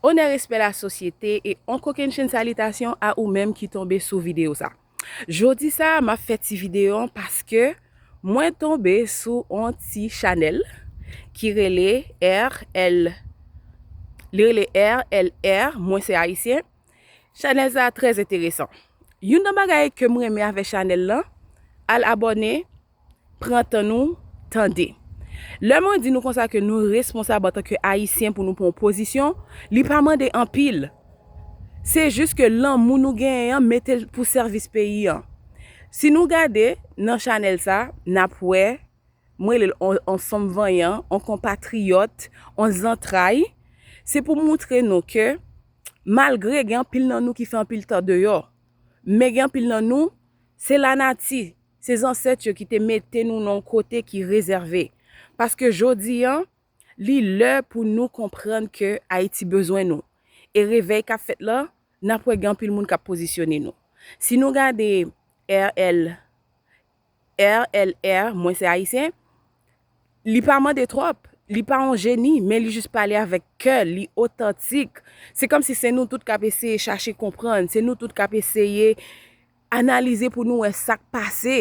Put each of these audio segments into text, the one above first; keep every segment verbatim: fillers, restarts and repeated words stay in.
Onè, respè, lasosyete, e on kokennchenn salitasyon a ou menm ki tonbe sou videyo sa. Jodi sa, m ap fè ti videyo an paske mwen tonbe sou on ti chanèl ki rele R L, li rele R L R, Mwen se Ayisyen. Chanèl sa trè enteresan. Youn nan bagay ke m renmen avèk chanèl lan, al abòne, pran tan nou, tande. Lè mwen di nou konsa ke nou responsab antanke Ayisyen pou nou pran yon pozisyon, li pa mande anpil. Se jis ke lanmou nou genyen an, mete l pou sèvis peyi an. Si nou gade nan chanèl sa, n ap wè, mwen rele l on, on fanm vanyan, on konpatriyòt, on zantray. Se pou moutre nou ke malgre gen anpil nan nou ki fè anpil tan deyò, men gen anpil nan nou, se lanati, se zansèt yo ki te mete nou nan yon kote ki rezève. Paske jodi an, li lè pou nou konprann ke Ayiti bezwen nou. E revèy k ap fèt la, n ap wè gen anpil moun k ap pozisyone nou. Si nou gade R L, R L R, Mwen se Ayisyen, li pa mande twòp, li pa yon jeni, men li jis pale avèk kè, li otantik. Se kòmsi se nou tout k ap eseye chache konprann, se nou tout k ap eseye analize pou nou wè sa k pase.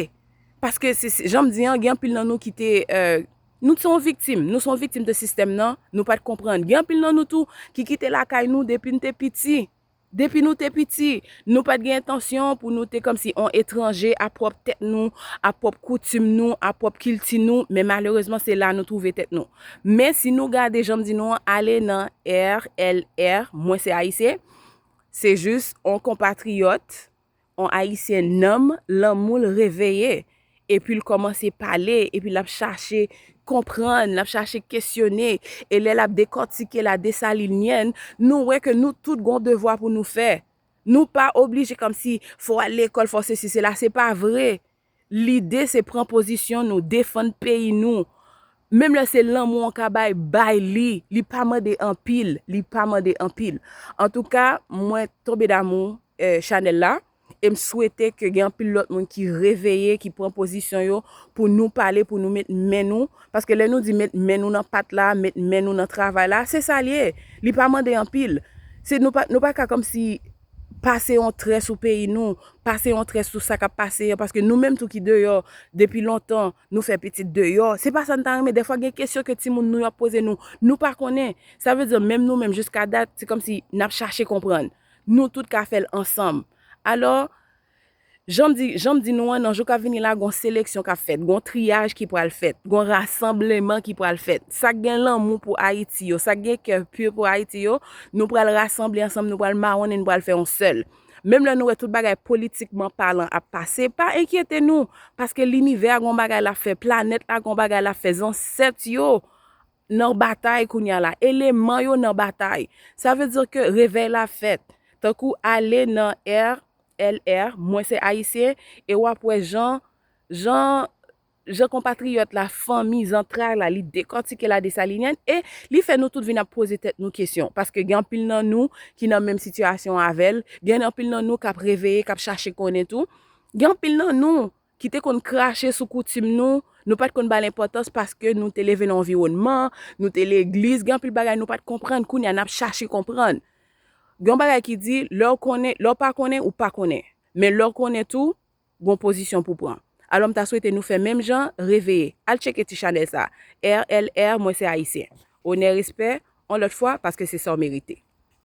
Paske se, se, jan m di an, gen anpil nan nou ki te, euh, nou se yon viktim, nou se yon viktim de sistèm nan, nou pa t konprann. Gen anpil nan nou tou ki kite lakay nou depi n te piti. Depi nou te piti, nou pa t gen entansyon pou nou te kòmsi on etranje a pwòp tèt nou, a pwòp koutim nou, a pwòp kilti nou, men malerezman se la nou twouve tèt nou. Men si nou gade jan m di nou an, ale nan R L R, Mwen se Ayisyen, se jis on konpatriyòt, on Ayisyen nanm, lanmou l reveye. Epi l kòmanse pale, epi l ap chache konprann, l ap chache kesyone, e lè l ap dekòtike la Desalinyèn, nou wè ke nou tout gon devwa pou nou fè. Nou pa oblije kòmsi fò w al lekòl, fò sesi, sela, se pa vre. Lide se pran pozisyon nou, defann peyi nou. Menm lè se lanmou an ka bay, bay li, li pa mande anpil, li pa mande anpil. Antouka, mwen tonbe damou, eh, chanèl la. E m swete ke gen anpil lòt moun ki reveye, ki pran pozisyon yo pou nou pale, pou nou met men nou. Paske lè nou di met men nou nan pat la, met men nou nan travay la, se sa l ye. Li pa mande anpil. Se nou pa, nou pa ka kòmsi pase yon trè sou peyi nou, pase yon trè sou sa k ap pase an, paske nou menm tou ki deyò, depi lontan, nou fè pitit deyò. Se pa sa n ta renmen. Dèfwa gen kesyon ke timoun nou yo ap poze nou, nou pa konnen. Sa vle di menm nou menm jiska dat, se kòmsi n ap chache konprann. Nou tout ka fè l ansanm. Alò, jan m di, jan m di nou an, nan jou k ap vini la, gon seleksyon k ap fèt, gon triyaj ki pral fèt, gon rasanbleman ki pral fèt. Sa k gen lanmou pou Ayiti yo, sa k gen kè pur pou Ayiti yo, nou pral rasanble ansanm, nou pral mawonnen, nou pral fè yon sèl. Menm lè nou wè tout bagay politikman palan ap pase, pa enkyete nou, paske linivè a gon bagay l ap fè, planèt la gon bagay l ap fè, zansèt yo nan batay kounye a la, eleman yo nan batay. Sa vle di ke revèy la fèt. Tankou ale nan R L R, Mwen se Ayisyen, e w ap wè jan, jan, jan konpatriyòt la, fanmi, zantray la, li dekòtike la Desalinyèn, e li fè nou tout vin ap poze tèt nou kesyon. Paske gen anpil nan nou ki nan menm sitiyasyon avè l, gen anpil nan nou k ap reveye, k ap chache konnen tou. Gen anpil nan nou ki te konn krache sou koutim nou, nou pa t konn ba l enpòtans paske nou te leve nan anviwònman, nou te legliz, gen anpil bagay nou pa t konprann, kounye a n ap chache konprann. Gen yon bagay ki di, lè w konnen, lè w pa konnen, ou pa konnen. Men lè w konnen tou, gon pozisyon pou pran. Alò, m ta swete nou fè menm jan, reveye. Al tcheke ti chanèl sa. R L R, Mwen se Ayisyen. Onè, respè, on lòt fwa, paske se sa w merite.